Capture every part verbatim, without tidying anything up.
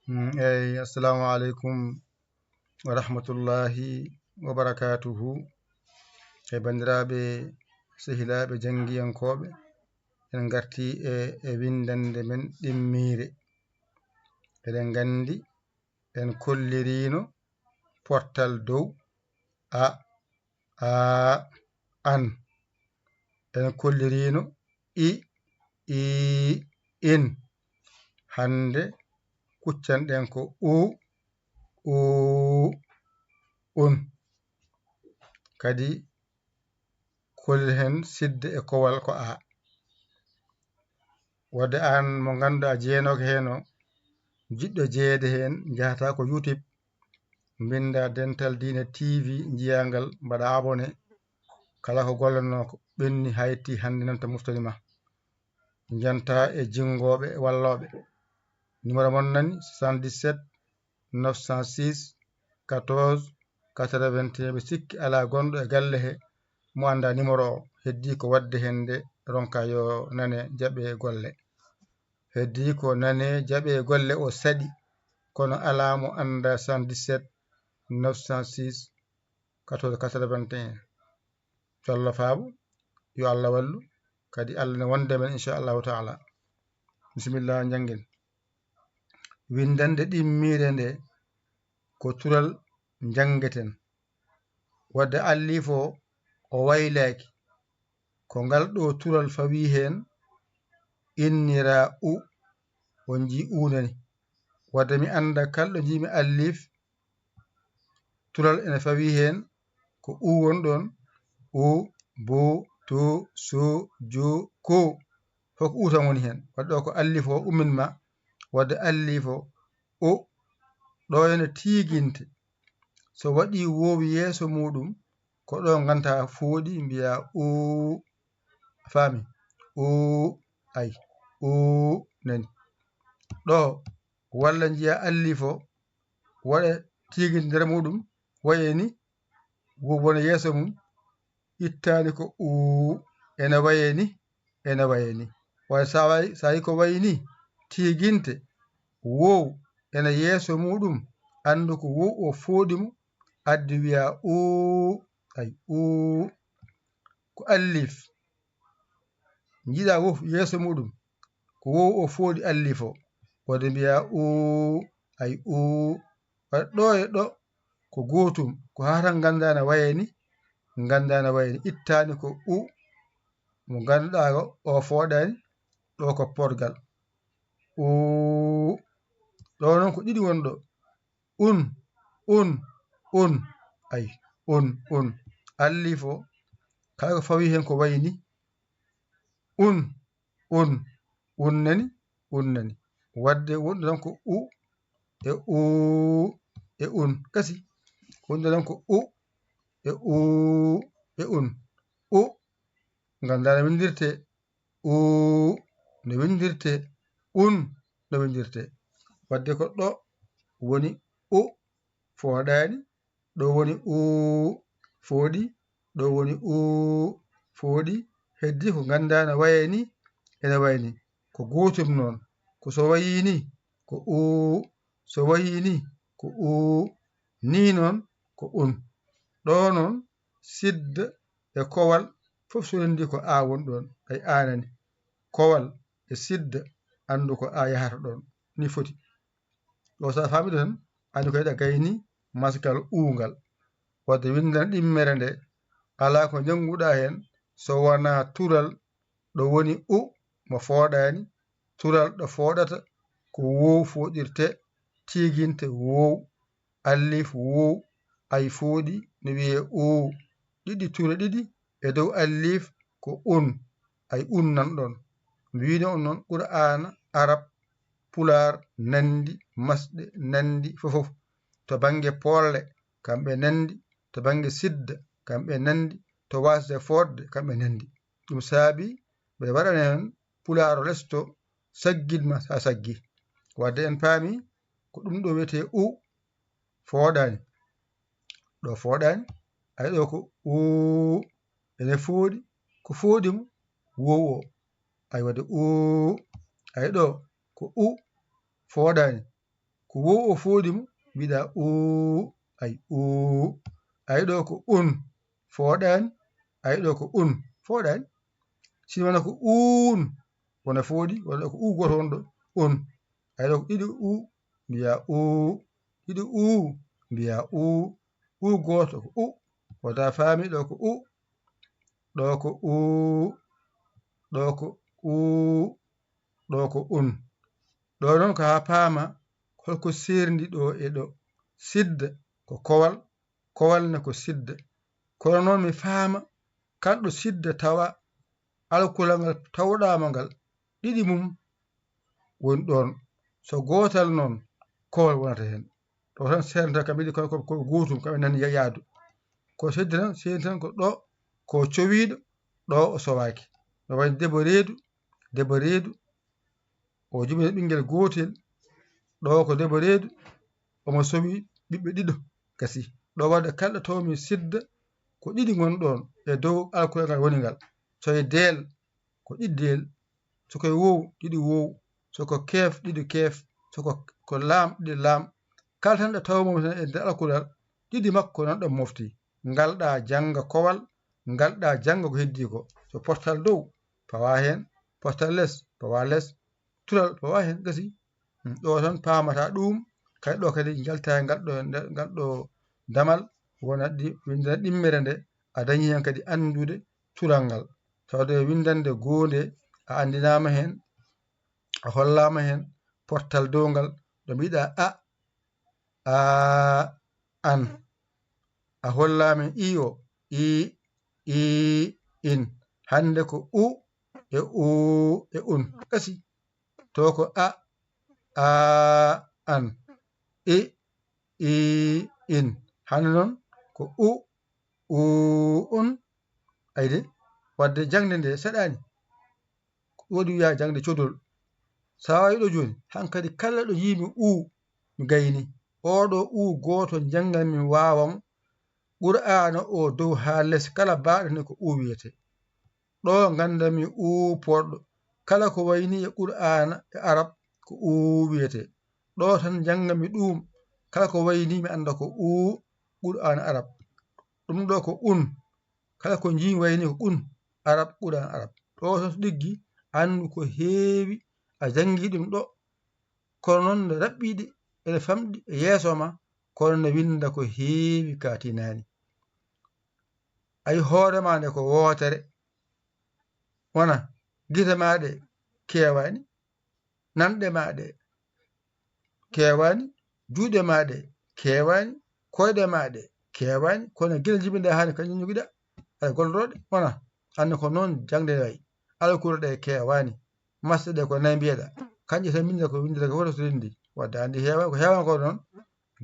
Mm, eyi, assalamu aleykum wa rahmatullahi wa barakatuhu. E banndiraaɓe, sehilaaɓe, janngiyankooɓe, en ngarti e, e winndannde men ɗimmiire. Eɗen nganndi en kolliriino portal dow a, a, an. En kolliriino i, i, in. Hannde kuccanɗen ko u, u, un. Kadi kolliren sidde e kowal ko a. Wadde aan mo ngannduɗaa jeenooka heen o, jiɗɗo jeyeede heen, njahata ko YouTube, mbinnda Dental Diine T V, njiyaa ngal, mbaɗa abonné. Kala ko gollanoo ko ɓenni hayti hannde nanta moftani ma. Njanta e jinngooɓe e wallooɓe. Numéro mon nani, soixante-dix-sept neuf cent six quatorze quatre-vingt-un. Ɓe sikki alaa gonɗo e galle he mo annda numéro o. Heddii ko waɗde heen nde ronka yo nane jaɓe golle. Heddii ko nane jaɓe golle o saɗi, kono alaa mo annda soixante-dix-sept neuf cent six quatorze quatre-vingt-un. Yo Allah faabu, yo Allah wallu, kadi Allah ne wonde men, inchallahu taala. Bisimilla, njanngen. Winndannde ɗimmiire nde ko tural njanngeten. Wadde allif o, o waylaaki. Ko ngal ɗo tural fawii heen, innira u, on njii u nani. Wadde mi annda kala ɗo njiimi allif, tural ene fawii heen, ko u won ɗoon, u, bu, tu, su, ju, ku. Fof ko u tan woni heen. Wadde o ko allif o ummin ma, wadde allif o, o, ɗo ene tiiginte. So waɗi woow yeeso muuɗum, ko ɗo ngannta fooɗi mbiya u, a faami? U, ay, u, nani. Ɗo, walla njiya allif o, waɗa tiiginte nder muuɗum, waye ni, woow wona yeeso mum, ittaani ko u, ene waye ni, ene waye ni. Waaye so a wayi, so a yi ko wayi ni, tiiginte, woow ene yeeso muuɗum, anndu ko woow o fooɗi mo, addi wiya u, ay, u, ko allif. Njiɗa woow yeeso muuɗum, ko woow o fooɗi allif o. Wadde mbiya u, ay, u, waɗa ɗo e ɗo, ko gootum, ko haa tan ngannda na waye ni, ngannda na waye ni, ittaani ko u, mo ngannduɗaa o, o fooɗaani, ɗo ko porgal. U, ɗo noon ko ɗiɗi won ɗo. Un, un, un, ay, un, un. Allif o, kala ko fawii heen ko wayi ni. Un, un, un nani, un nani. Wadde wonde tan ko u e u e un. Kasi, wonde tan ko u e u e un. U, nganndaa no winndirtee. U, no winndirtee. Un, no winndirtee. Wadde ko ɗo woni u fooɗaani, ɗo woni u fooɗi, ɗo woni u fooɗi. Heddii ko nganndaa no waye ni, ene waye ni. Ko gootum noon. Ko so wayii ni, ko u, so wayii ni, ko u, ni noon, ko un. Ɗo noon, sidda e kowal, fof so renndii ko a won ɗoon, ay, a nani. Kowal e sidda, anndu ko a yahata ɗoon. Ni foti. Ɗo so a faami ɗo tan, anndi ko eɗa gayni maskal u ngal. Wadde winndana ɗimmere nde, alaa ko njannguɗaa heen so wonaa tural ɗo woni u mo fooɗaani, tural ɗo fooɗata ko woow fooɗirtee, tiiginte woow, allif woow, ay fooɗi no wiyee u. Ɗiɗi ture ɗiɗi e dow allif ko un, ay un nan ɗoon. Mbiino on noon Qur'aana Arab, Pulaar, nanndi, masɗe, nanndi, fof, fof. To bannge poolle, kamɓe nanndi, to bannge sidda, kamɓe nanndi, to waasde fooɗde, kamɓe nanndi. Ɗum saabi ɓe mbaɗana en Pulaar o lesto, saggit ma so a saggii. Wadde en paami ko ɗum ɗo wiyetee u fooɗaani. Ɗo fooɗaani, ay ɗo ko u, ene fooɗi, ko fooɗi mo, woow o. Ay wadde u, ay ɗo ko u fooɗaani. Ko wow o fooɗi mo, mbiɗa uu, ay uu. Ay ɗo ko un, fooɗaani. Ay ɗo ko un, fooɗaani. Sinno wona ko uun, wona fooɗi, wona ko uu gooto won ɗo, un. Ay ɗo ko ɗiɗi uu, mbiya uu. Ɗiɗi uu, mbiya uu. Uu gooto ko u. Wota faami ɗo ko u. Ɗo ko uu. Ɗo ko uu. Ɗo ko un. Ɗo noon ko haa paama holko seerndi ɗo e ɗo. Sidda ko kowal, kowal ne ko sidda. Kono noon mi faama kala ɗo sidda tawa, alkulal ngal tawɗaama ngal, ɗiɗi mum woni ɗoon. So gootal noon, kowal wonata heen. Ɗo tan seernata kam yiɗi ko, ko, ko gootum kam en nani ya-, yaadu. Ko seddi tan, seeni tan ko ɗo, ko cowiiɗo, ɗo o sowaaki. No wayi debbo reedu, debbo reedu, o jibini ɓinngel gootel, ɗo ko debbo reedu, omo sowi ɓiɓɓe ɗiɗo, gasi. Ɗo waɗde kala ɗo tawmi sidda, ko ɗiɗi ngoni ɗoon, e dow alkulal ngal woni ngal. So e deel, ko ɗiɗi deel, so ko e wow, ɗiɗi wow, so ko keef, ɗiɗi keef, so ko, ko laam, ɗiɗi laam. Kala tan ɗo tawmi tan e nder alkulal, ɗiɗi makko nan ɗo mofti. Ngal ɗa jannga kowal, ngal ɗa jannga ko heddii ko. So portal dow, pawa heen, portal les, pawa les, tural, pawa heen, gasi. Hmm, ɗo tan paamata ɗum, kadi ɗo kadi njalta e ngal ɗo, ngal ɗo damal, wona ɗi, winndere ɗimmere nde, a dañi heen kadi anndude tural ngal. Tawde winndannde goo nde, a anndinaama heen, a hollaama heen portal dow ngal, ɗo mbiɗa a, a, an. A hollaama heen i o, i, i, in. Hannde ko u e u e un. Gasi. To ko a, a, an. I, i, in. Hannde noon ko u, u, un. Ayde, wadde jaŋde nde saɗaani. Ko ɗum waɗi wiyaa jaŋde codol. So a waawii ɗo jooni, hankadi kala ɗo njiimi u, mi gayni. Oɗo u gooto njanngan mi waawa mo. Qur'aana o dow haa les kala baaɗo ne ko u wiyetee. Ɗo nganndanmi u pooɗɗo. Kala ko wayni e Qur'aana e Arab ko u wiyetee. Ɗo tan njannganmi ɗuum. Kala ko wayni mi annda ko u Qur'aana Arab. Ɗum ɗo ko un. Kala ko njii wayni ko un Arab, Qur'aana Arab. Ɗo tan so ɗiggi, anndu ko heewi a janngii ɗum ɗo. Kono noon no raɓɓiɗi ene famɗi e yeeso ma, kono no winnda ko heewi ka tinaani. Ayi hoore ma nde ko wootere, wona gite ma ɗe keewaani, nanɗe ma ɗe keewaani, juuɗe ma ɗe keewaani, koyɗe ma ɗe keewaani, kono gila jibinɗa haani kañum jogiɗa, aɗa golloroo ɗe, wona? Anne ko noon jaŋde wayi, alkure ɗe keewaani, masɗe ɗe ko nayi mbiyeɗa, kañƴe tan mbinda ko winndata ko fof to so renndi, wadde anndi heewa, ko heewa ko noon,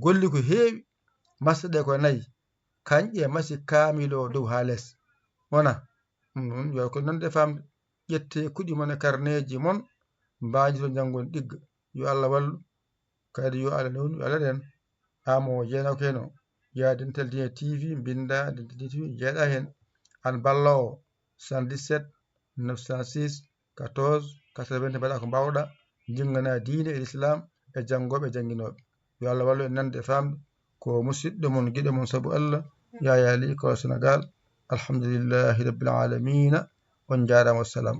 golli ko heewi, masɗe ɗe ko nayi, kañƴe masi kaamilo dow haa les, wona? Ɗum noon, yo ko nande famde, ƴette kuɗi mon e karneeji mon, mbaajito njanngon ɗigga. Yo Allah wallu, kadi yo Allah newnu, yo Allah reen. Amo jeenaw keno, yaa dental Diine T V, mbinnda dental Diine T V, jeeɗa heen. Aan balloowo, soixante-dix-sept, neuf cent six, quatorze, quatre-vingts, mbaɗa ko mbaawɗa, njinnganaa diine e Lislaam e janngooɓe e jannginooɓe. Yo Allah wallu en nande e faamde. Ko musidɗo mon, giɗo mon sabu Allah, Yaya Ly, Kolo Senegaal. Alhamdulillahi Rabbil Aalamiina. On njaaraama, wassalam.